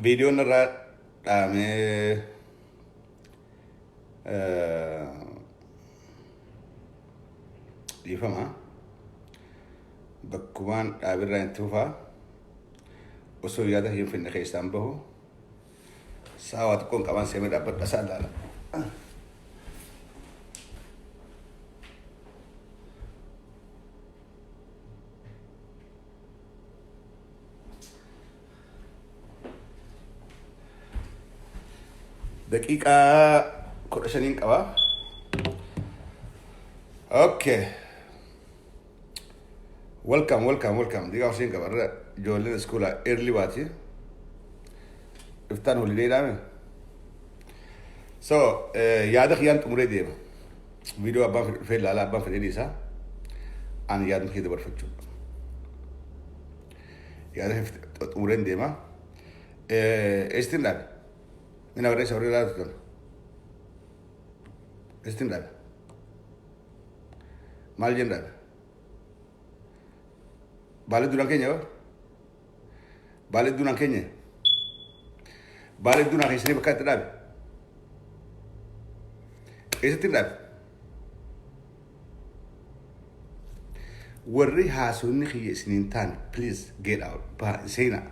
Viidiyoon irraa dhaamee dhiifama. Bakkumaan dhaabirraa itti fufaa. Osoo yaada hin finne keessaan bahu. Sa'a waa xiqqoon qabaan seemee dhaabbadha isaa ilaala. Daqiiqaa 15n qaba. Okay. Welcome, welcome, welcome. Daqiiqaa 15 qaba. Irra ijoolleen iskuulaa early baati. Iftaan holiday dhaame. So, yaada kiyyaan xumuree deema. Viidiyoo abbaan fedhe dhufee ilaala, abbaan fedhee dhiisa. Ani yaaduma kiyya dabarfachuudha. Yaada kiyya xumureen deema. Eessittiin dhaabe? Mina barreessa warri ilaaltu tana. Eessittiin dhaabe? Maal jeen dhaabe? Baalee duraan keenya yoo? Baalee duraan keenya? Baalee duraan keessanii bakka itti dhaabe? Eessatti dhaabe? Warri haasofni kiyya isiniin taane, please get out. Baha seenaa.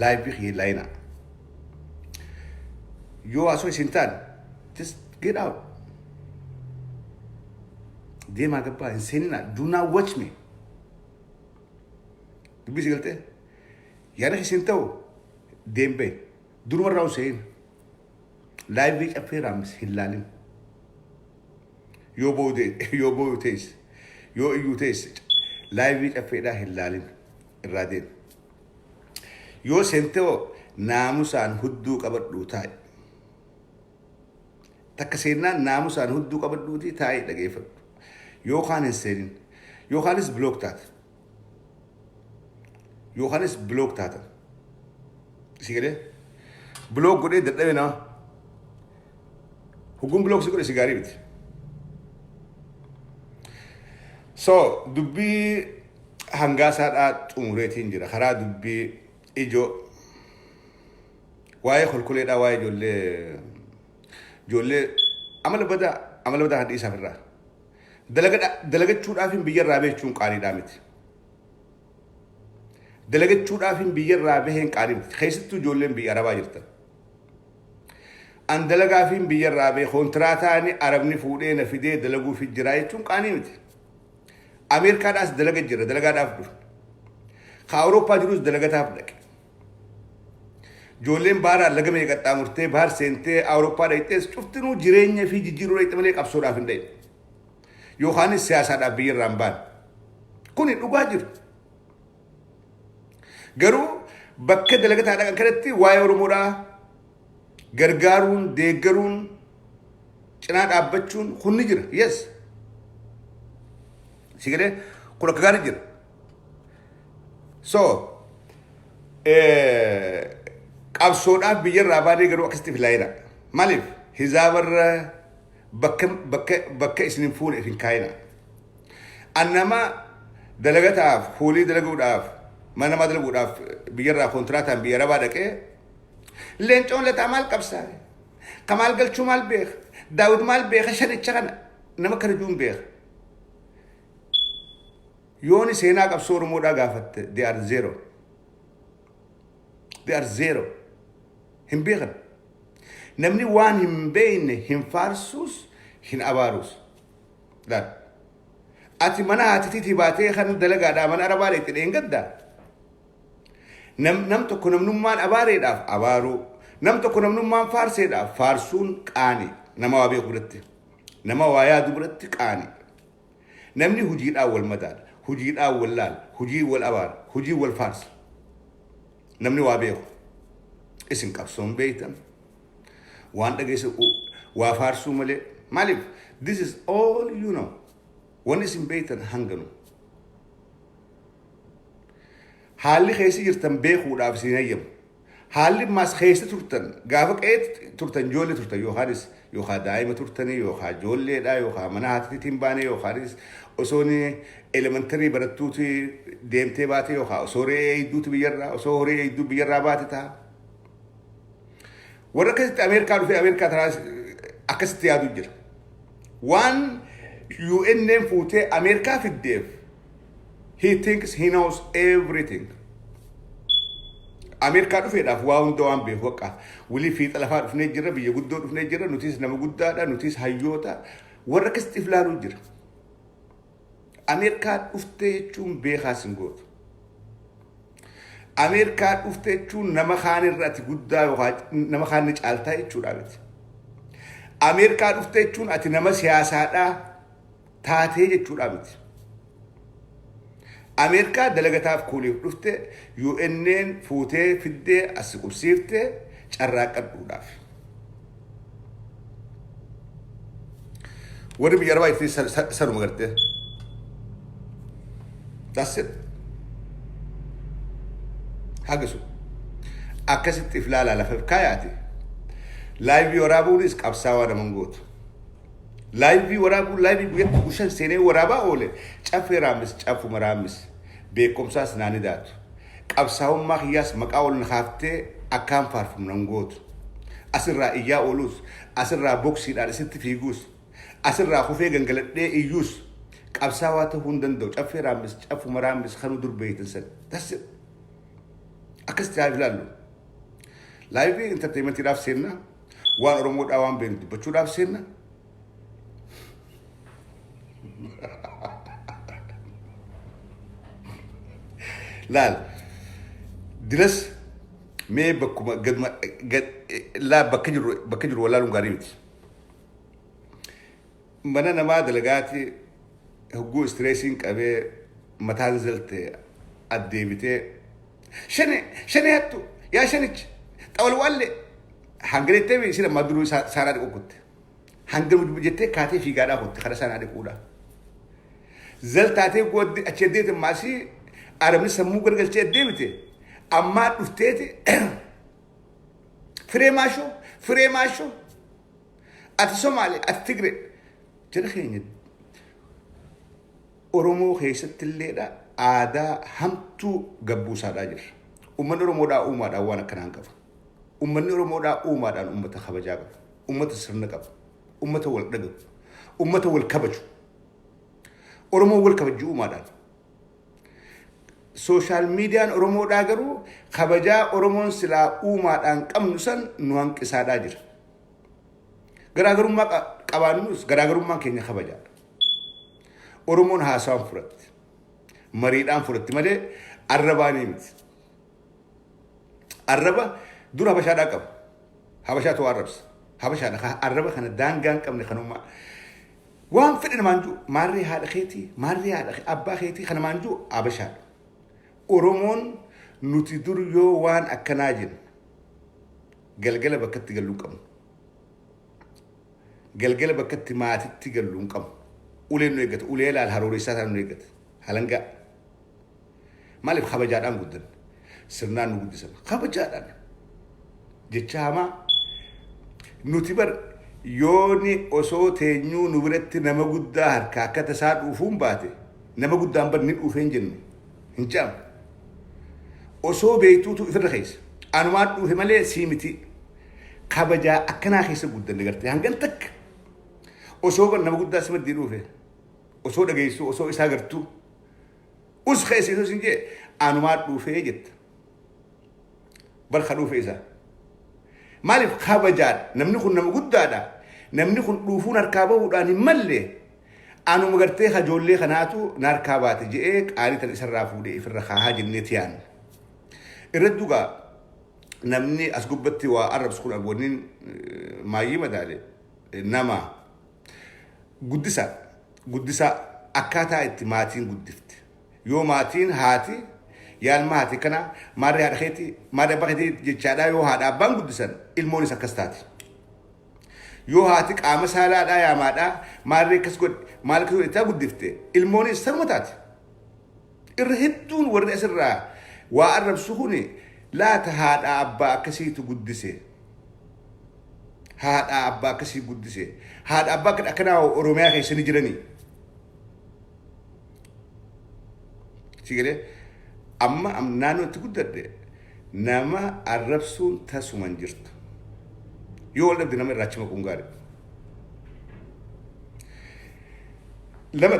Live kiyya laayinaa. Yoo haasoo isin taane, just get out. Deemaa gabbaa hin seeninaa. Do not watch me. Dubbii si galtee? Yaada isin ta'u deem bahe. Durumarraa hin seenin. Live caffee raamis hin laalin. Yoo boo'u yoo boo'u teesse, yoo iyyuu teesse, live caffeedhaa hin laalin, irraa deemi. Yoo seentee hoo naamusaan hudduu qabadhuu taa'i. Takka seennaan naamusaan hudduu qabadhuutii taa'i dhageeffadhu. Yookaan hin seenin. Yookaanis block taata. Yookaanis block taatan. Si galee? Block godhee dadhabe nama. Hugguun block si godhe si gaarii miti. So dubbii hangaasaadhaa xumureetiin jira. Karaa dubbii ijoo waa'ee kolkoleedhaa, waa'ee ijoollee amala badaa kan dhiisaaf irraa. Dalagachuudhaaf hin biyyarraa beechuun qaaniidhaa miti. Dalagachuudhaaf hin biyyarraa baheen qaanii miti. Keessattuu ijoolleen biyya Arabaa jirtan. An dalagaa fi biyyarraa bahee kontiraataani Arabni fuudhee na fidee dalaguuf jira jechuun qaanii miti. Ameerikaadhaas dalaga jira, dalagaadhaaf dhufe. Ka Awurooppaa jirus dalagataaf dhaqe. Ijoolleen baaraan laga meeqa qaxxaamurtee baar seentee Awurooppaa dhaqxees cuftinuu jireenya fi jijjiiruu dhaqxe malee qabsoodhaaf hin dhaqne. Yookaanis siyaasaadhaaf biyyarraa hin baane. Kuni dhugaa jiru. Garuu bakka dalagataa dhaqan kanatti waa'ee Oromoodhaa gargaaruun, deeggaruun, cinaa dhaabbachuun kun ni jira. Yes. Si galee kun akka gaarii jira. So, qabsoodhaaf biyyarraa baanee garuu akkasitti filaayina. Maaliif? Hizaabarra bakka isin hin fuune hin kaayina. An nama dalagataaf, fuulii dalaguudhaaf, mana namaa dalaguudhaaf biyyarraa kontiraataan biyya Arabaa dhaqee Leencoon Lataa maal qabsaa'e? Kamaal Galchuu maal beeka? Daawud maal beeka? Shanicha kana nama kana juun beeka. Yooni seenaa qabsoo Oromoodhaa gaafatte, they are zero. They are zero. Hin beekan. Namni waan hin beekne hin faarsuus hin abaaruus. Laal. Ati mana haatitiitii baatee kan dalagaadhaa mana Arabaa dheetti dheengaddaa. Nam tokko namnummaan abaareedhaaf abaaruu, nam tokko namnummaan faarseedhaaf faarsuun qaanii nama waa beeku biratti. Nama waa yaadu biratti qaanii. Namni hojiidhaan wal madaala, hojiidhaan wal laala, hojii wal abaara, hojii wal faarsa. Namni waa beeku. Isin qabsoon beektan waan dhageesse waa faarsuu malee maaliif, this is all you know. Wanni isin beektan hanganu. Haalli keessa jirtan beekuudhaaf isin hayyamu. Haalli maas keessa turtan gaafa qe'ee turtan, ijoollee turtan, yookaanis yookaan daa'ima turtanii yookaan ijoolleedha yookaan mana haatiitiin baane yookaanis osoo elementary barattuuti deemtee baate yookaan osoo re'ee eegduuti biyyarraa, osoo horii eegduu biyyarraa baate ta'a. Warra akkasitti Ameerikaa dhufee Ameerikaa tanaas akkasitti yaadu jira. Waan UNN fuutee Ameerikaa fiddeef he thinks he knows everything. Ameerikaa dhufeedhaaf waa hunda waan beeku bakka walii fiixa lafaa dhufnee jirra, biyya guddoo dhufnee jirra, nutis nama guddaadha, nutis hayyoota, warra akkasitti if laaluu jira. Ameerikaa dhuftee jechuun beekaas hin gootu. Ameerikaa dhuftee jechuun nama kaanirra ati guddaa yookaan nama kaanni caaltaa jechuudha miti. Ameerikaa dhuftee jechuun ati nama siyaasaadhaa taatee jechuudha miti. Ameerikaa dalagataaf kuuliif dhufte, UNN fuutee fiddee as qubsiiftee carraaqqadhuudhaaf. Warri biyya arabaa itti sanuma gartee. That's it. Hagasu. Akkasitti if laalaa lafa kaayaati. Live waraabuunis qabsaawaa naman gootu. Live waraabuun, live guyyatti gushan seenee waraabaa oole, caffee raammis, caffuma raammis, beekumsaas naani daatu. Qabsaa'ummaa kiyyaas maqaa ol na kaaftee akkaan faarfamu nan gootu. Asirraa iyyaa ooluus, asirraa boksiidhaan isitti fiiguus, asirraa kufee gangaladhee iyyuus qabsaawaa ta'uu hin danda'u. Caffee raammis, caffuma raammis, kanuu dur beeytan san. That's it. Akkasitti haa ilaallu. Live entertainmentiidhaaf seenna. Waan Oromoodhaa waan beeknu dubbachuudhaaf seenna. Laal. Diras mee bakkuma gaduma gad laa bakka jiru walaaluun gaarii miti. Mana namaa dalagaati hogguu stressiin qabee mataan zalte addeebitee shane shane hattu yaa shanichi xawalwaalle hanga jettee isin ammaa duruu saanaa dhiqu kutte. Hanga jettee kaatee fiigaadhaa kutte kara saanaa dhiquudha. Zaltaatee gooddi achi addeete maasii arabni sammuu gargalchee addeebite ammaa dhufteeti firee maashoo firee maashoo ati Somaalee ati Tigree jara keenya. Oromoo keessatti illeedha aadaa hamtuu gabbuusaadhaa jirra. Uummanni Oromoodhaa uumaadhaan waan akkanaa hin qabu. Uummanni Oromoodhaa uumaadhaan uummata kabajaa qabu. Uummata sirna qabu. Uummata wal dhagahu. Uummata wal kabaju. Oromoon wal kabaju uumaadhaan. Social mediaan Oromoodhaa garuu kabajaa Oromoon silaa uumaadhaan qabnu san nu hanqisaadhaa jira. Garaagarummaa qabaannus garaagarummaan keenya kabajaadha. Oromoon haasawaan fudhatti. Mariidhaan fudhatti malee arrabaanii miti. Arraba dur Habashaadhaa qaba. Habashaatu arrabsa. Habashaadha arraba kana daangaa hin qabne kanuma. Waan fedhe namaan jiru maarree haadha keetii, maarree haadha abbaa keetii kana namaan jiru Habashaadha. Oromoon nuti dur yoo waan akkanaa jennu galgala bakkatti galluu qabnu. Galgala bakkatti maatitti galluu hin qabnu. Uleen nu eeggata. Ulee laal harooressaa isaan nu eeggata. Halangaa. Maaliif? Kabajaadhaan guddanne. Sirnaan nu guddisan. Kabajaadhaan. Jecha hamaa nuti bar yooni osoo teenyuu nu biratti nama guddaa harkaa akka tasaa dhuufuun baate, nama guddaan bar ni dhuufee hin jennu. Hin ce'amu. Osoo beektuutu ifirra keessa. Anumaan dhuufe malee sii miti. Kabajaa akkanaa keessa guddanne gartee hangan takka. Osoo bar nama guddaa si maddii dhuufe. Osoo dhageessuu, osoo isaa gartuu. Us keessa osoo sin jee anumaan dhuufee jetta. Bar ka dhuufe isaa. Maaliif? Kabajaadha. Namni kun nama guddaadha. Namni kun dhuufuun harkaa bahuudhaan hin malle. Anuma gartee kajoollee kanaatu na harkaa baate je'ee qaalii tan isarraa fuudhee ifirra kaahaa jennee tiyaan. Irra dugaa namni as gubbatti waa arrabsu kun wanniin maayyii madaale nama guddisaa guddisaa akkaataa itti maatiin guddifte. Yoo maatiin haati yaalma haati kana maarree haadha keetii, maarree abbaa keetii jechaadhaa yoo haadha abbaan guddisan, ilmoonis akkas taati. Yoo haati qaama saalaadhaa yaamaadhaa maarree akkas godhe, maal akkas godhe jettaa guddifte, ilmoonis sanuma taati. Irra hedduun warri asirraa waa arrabsu kuni laata haadha abbaa akkasiitu guddise. Haadha abbaa akkasii guddise. Haadha abbaa akkanaa Oromiyaa keessa ni jiranii. Si galee amma naannoo itti guddadhe nama arrabsuun tasuma hin jirtu. Yoo wal dhabde nama irraa achi maquun gaarii. Lama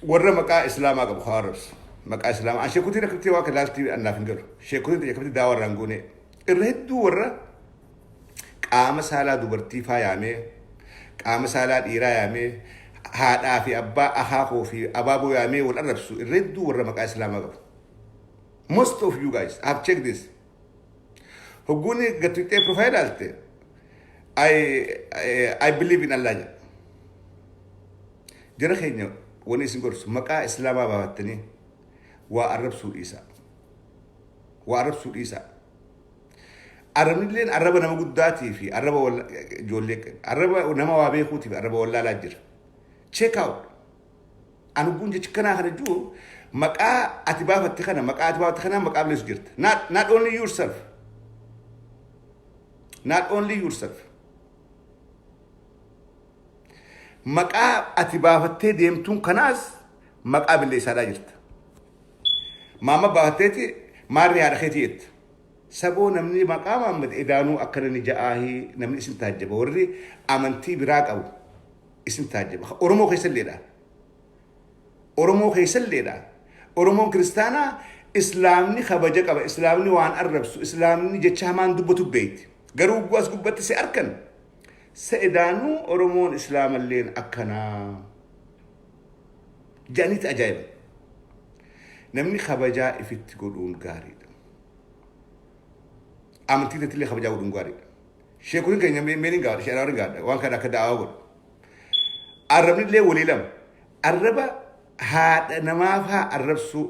warra maqaa Islaamaa qabu haa arrabsu. Maqaa Islaamaa. An sheekutiin akkamitti waa kan laaltii annaaf hin galu. Sheekutiin ta'e akkamitti daawaa irraa hin goone. Irra hedduu warra qaama saalaa dubartii faa yaamee, qaama saalaa dhiiraa yaamee, haadhaa fi abbaa, akaakoo fi abaaboo yaamee wal arrabsu irra hedduu warra maqaa Islaamaa qabu. Most of you guys have checked this. Hogguun gattuqxee profile ilaalte I believe in Allah jedha. Jara keenya wanni isin gorsu maqaa Islaamaa baafattanii waa arrabsuu dhiisaa. Waa arrabsuu dhiisaa. Arrabnilleen arraba nama guddaatii fi arraba ijoollee arraba nama waa beekuutii fi arraba wallaalaa jira. Check out. Ani hogguun jecha kanaa kana jiru maqaa ati baafatte kana maqaa ati baafatte kana maqaa balleessu jirta. Not only yourself. Not only yourself. Maqaa ati baafattee deemtuun kanaas maqaa balleessaadhaa jirta. Maama baafatteeti maarri haadha keetii jetta. Saboo namni maqaa Mahammad Edaanuu akkana ni ja'aahii namni isin taajjaba warri amantii biraa qabu isin taajjaba. Oromoo keessalleedha. Oromoo keessalleedha. Oromoon kiristaanaa Islaamni kabaja qaba. Islaamni waan arrabsu. Islaamni jecha hamaan dubbatu beekti. Garuu as gubbatti si arkan. Se'edaanuu Oromoon Islaamalleen akkanaa. Jedhaniiti ajaa'iba. Namni kabajaa ifitti godhuun gaariidha. Amantii teetillee kabajaa godhuun gaariidha. Sheekoliin keenya meeliin gaadha, sheeraawwan gaadha, waan kana akka da'awaa godhu. Arrabni illee walii lama. Arraba haadha namaa faa arrabsuu.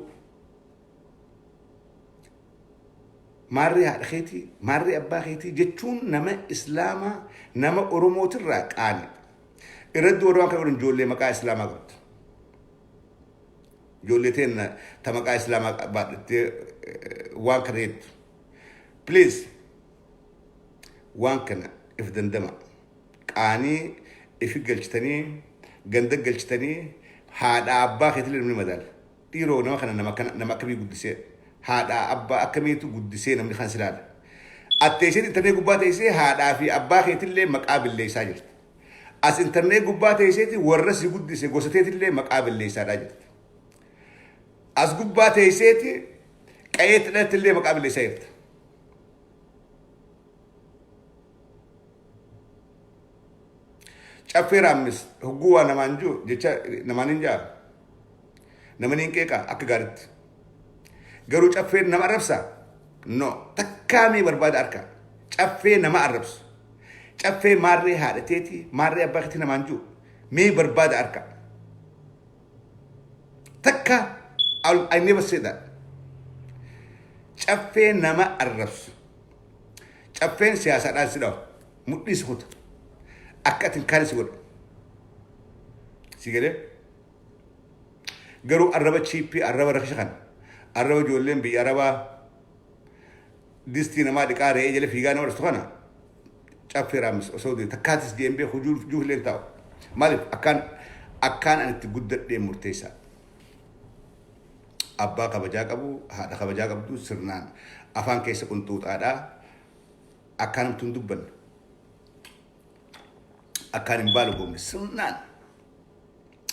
Maarree haadha keetii, maarree abbaa keetii jechuun nama Islaamaa, nama Oromootirraa qaaniidha. Irratti warra waan kana godhan ijoollee maqaa Islaamaa qabdu. Ijoollee teenna ta maqaa Islaamaa baadhattee waan kana jettu. Please waan kana if dandama. Qaanii ifi galchitanii ganda galchitanii haadha abbaa keetillee namni madaala. Dhiiroo nama kana nama akkana nama akkamii guddisee haadhaa abbaa akkamiitu guddisee namni kan silaala. Atteessee internet gubbaa teessee haadhaa fi abbaa keetillee maqaa billeessaa jirti. As internet gubbaa teesseeti warra si guddise gosa teetillee maqaa billeessaadhaa jirti. As gubbaa teesseeti qa'eetti dhalattillee maqaa billeessaa jirti. Caffee raammis hogguu waa namaan jiru jecha namaan hin jaa. Nama niin qeeqaa akka gaaritti. Garuu caffeen nama arrabsaa? No. Takkaa mee barbaada harka. Caffee nama arrabsu. Caffee maarree haadha teetii, maarree abbaa keetii namaan jiru. Mee barbaada harka. Takka I never say that. Caffee nama arrabsu. Caffeen siyaasaadhaan si dhawa. Mudhii si kuta. Akka ati hin kaane si godha. Si galee? Garuu arraba chiippii, arraba rakisha kana, arraba ijoolleen biyya arabaa distii namaa dhiqaa re'ee jala fiigaa nama dhuftu kana caffee raamis osoo deemu takkaatis deemee beeku juuf illee taa'u. Maaliif akkaan akkaan ani itti guddadhee murteessaa. Abbaa kabajaa qabu, haadha kabajaa qabdu sirnaan afaan keessa qunxuuxaadhaa akkaan hamtuu hin dubbanne. Akkaan hin baalagoomne sirnaan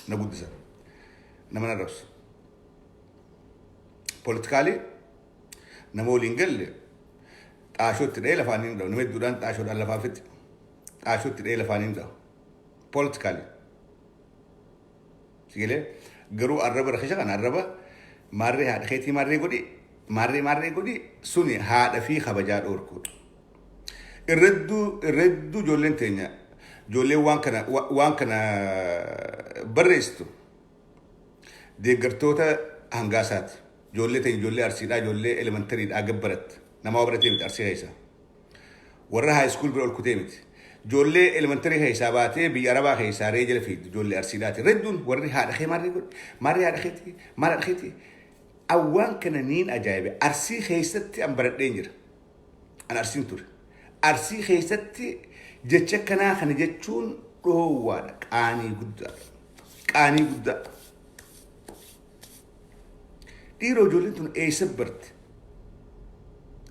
na guddisan. Nama na arrabsu. Politikaalii nama waliin galle xaashootti dha'ee lafaan hin dha'u. Nama hedduudhaan xaashoodhaan lafaa fixi. Xaashootti dha'ee lafaan hin dha'u. Politikaalii. Sigalee garuu arraba rakisha kana arraba maarree haadha keetii maarree godhi maarree maarree godhi suni haadha fi kabajaa dhoorkuudha. Irradduu irradduu ijoolleen teenya ijoolleen waan kana waan kana barreessitu deeggartoota hangaasaati. Ijoollee teenya ijoollee arsiidhaa ijoollee elementariidhaa gabbaratti nama waa baratee miti arsii keessa. Warra high school bira ol kutee miti. Ijoollee elementary keessaa baatee biyya Arabaa keessaa re'ee jala fiigdu ijoollee Arsiidhaati. Redduun warri haadha kee maarree godhe maarree haadha keetii maal haadha keetii. Awwaan kana niin ajaa'ibe Arsii keessatti an baradheen jira. An Arsiin ture. Arsii keessatti jecha kanaa kana jechuun dhoowwaadha. Qaanii guddaa. Qaanii guddaa. Dhiiroo ijoolleen tun eessa barte?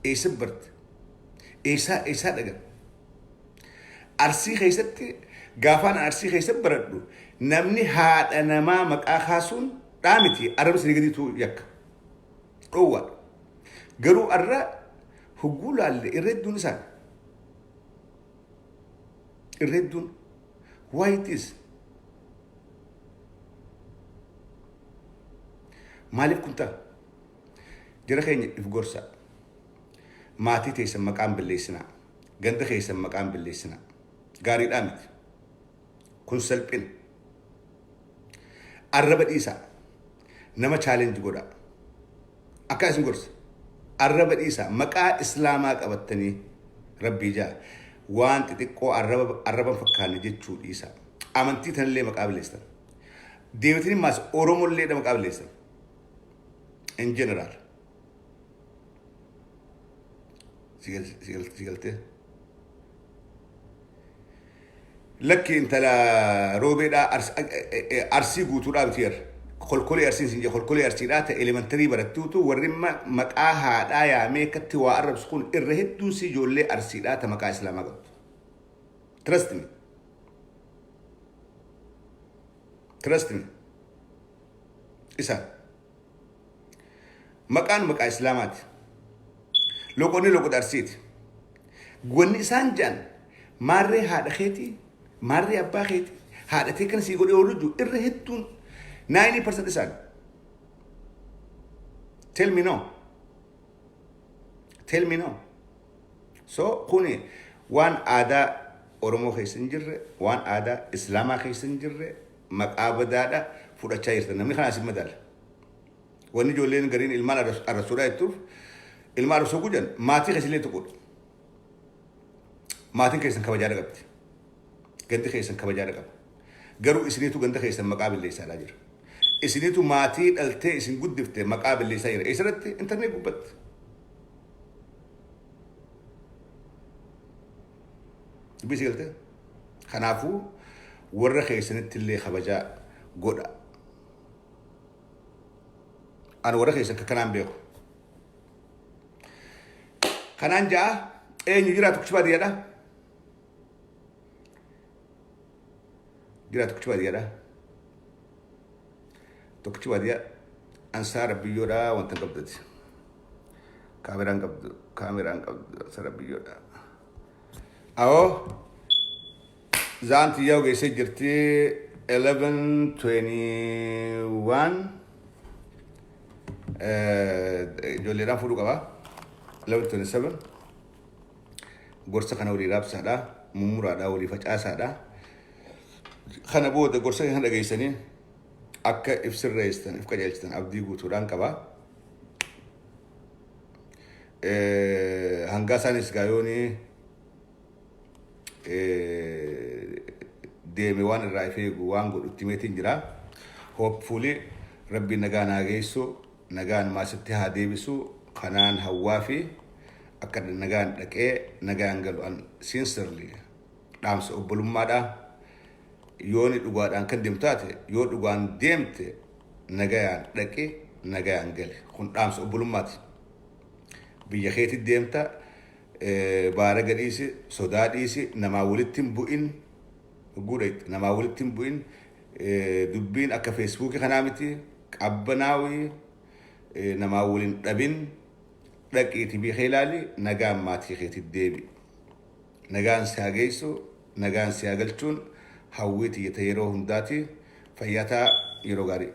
Eessa barte? Eessaa eessaa dhagan? Arsii keessatti gaafaan Arsii keessatti baradhu namni haadha namaa maqaa kaasuun dhaamiti arraba sanii gadiitu yakka. Dhoowwaadha. Garuu arra hogguu laalle irra hedduun isaan. Irra hedduun. Why it is? Maaliif kun ta'a? Jara keenya if gorsa. Maatii teessan maqaan balleessinaa. Ganda keessan maqaan balleessinaa. Gaariidhaa miti. Kun salphina. Arraba dhiisaa. Nama challenge godhaa. Akka isin gorsa. Arraba dhiisaa. Maqaa Islaamaa qabattanii rabbii jaa. Waan xixiqqoo arraba arraban fakkaanne jechuu dhiisaa. Amantii tanallee maqaa balleessitan. Deebitanii maas Oromollee maqaa balleessitan. In general. Si galtee? Lakki intala roobeedhaa Arsii guutuudhaa miti yerra. Kolkolee Arsiin sin jedhe, kolkolee Arsiidhaa ta'e elementary barattuutu warri maqaa haadhaa yaamee akkatti waa arrabsu kun irra hedduun si ijoollee Arsiidhaa ta maqaa Islaamaa qabdu. Trust me. Trust me. Isaan. Maqaan maqaa Islaamaati. Loqonni loqoda Arsiiti. Wanni isaan jedhan maarree haadha keetii, maarree abbaa keetii, haadha tee kana sii godhee warri jiru irra hedduun 90% isaan. Tell me no. Tell me no. So kuni waan aadaa Oromoo keessa hin jirre, waan aadaa Islaamaa keessa hin jirre, maqaa badaadha fudhachaa jirtan. Namni kana asin madaala. Wanni ijoolleen gariin ilmaan arrabsuudhaa jettuuf ilmaan arrabsuu gujan maatii keessallee tuquudha. Maatiin keessan kabajaadha qabdi. Gandi keessan kabajaadha qaba. Garuu isiniitu ganda keessan maqaa balleessaadhaa jira. Isiniitu maatii dhaltee isin guddifte maqaa balleessaa jira. Eessarratti? Internet gubbatti. Dubbii si galtee? Kanaafuu warra keessanitti illee kabajaa godha. Ani warra keessan akka kanaan beeku. Kanaan ja'a eenyu jiraatu kuchi baadiyyaadha? Jiraatu kuchi baadiyyaadha? Tokkichi baadiyyaa ansaara biyyoodha wanta hin qabduti. Kaameraan qabdu, kaameraan qabdu ansaara biyyoodha. Awoo zaan tiyyaa geessee jirti 11:21, ijoolleedhaan fuudhuu qaba. 11:27 gorsa kana walii raabsaadha, mummuraadha, walii facaasaadha. Kana booda gorsa kana dhageessanii akka if sirreessitan, if qajeelchitan abdii guutuudhaan qaba. Hangaa isaanis gaayoonii deeme waan irraa if eegu waan godhu itti meetiin jira. Hopefully rabbiin nagaan haa geessu, nagaan maasitti haa deebisu, kanaan hawwaa fi akka nagaan dhaqee nagaan galu an sincerely dhaamsa obbolummaadha. Yooni dhugaadhaan kan deemtu taate, yoo dhugaan deemte nagayaan dhaqi, nagayaan gali. Kun dhaamsa obbolummaati. Biyya keetti deemta, baaraga dhiisi, sodaa dhiisi, namaa walitti hin bu'in, guudha namaa walitti hin bu'in, dubbiin akka Feesbuukii kanaa miti, qabbanaawii, namaa waliin dhabin, dhaqiiti biyya kee ilaali, nagaan maatii keetti deebi. Nagaan si haa geessu, nagaan si haa galchuun hawwii tiyyata yeroo hundaati. Fayyaa ta'a, yeroo gaarii.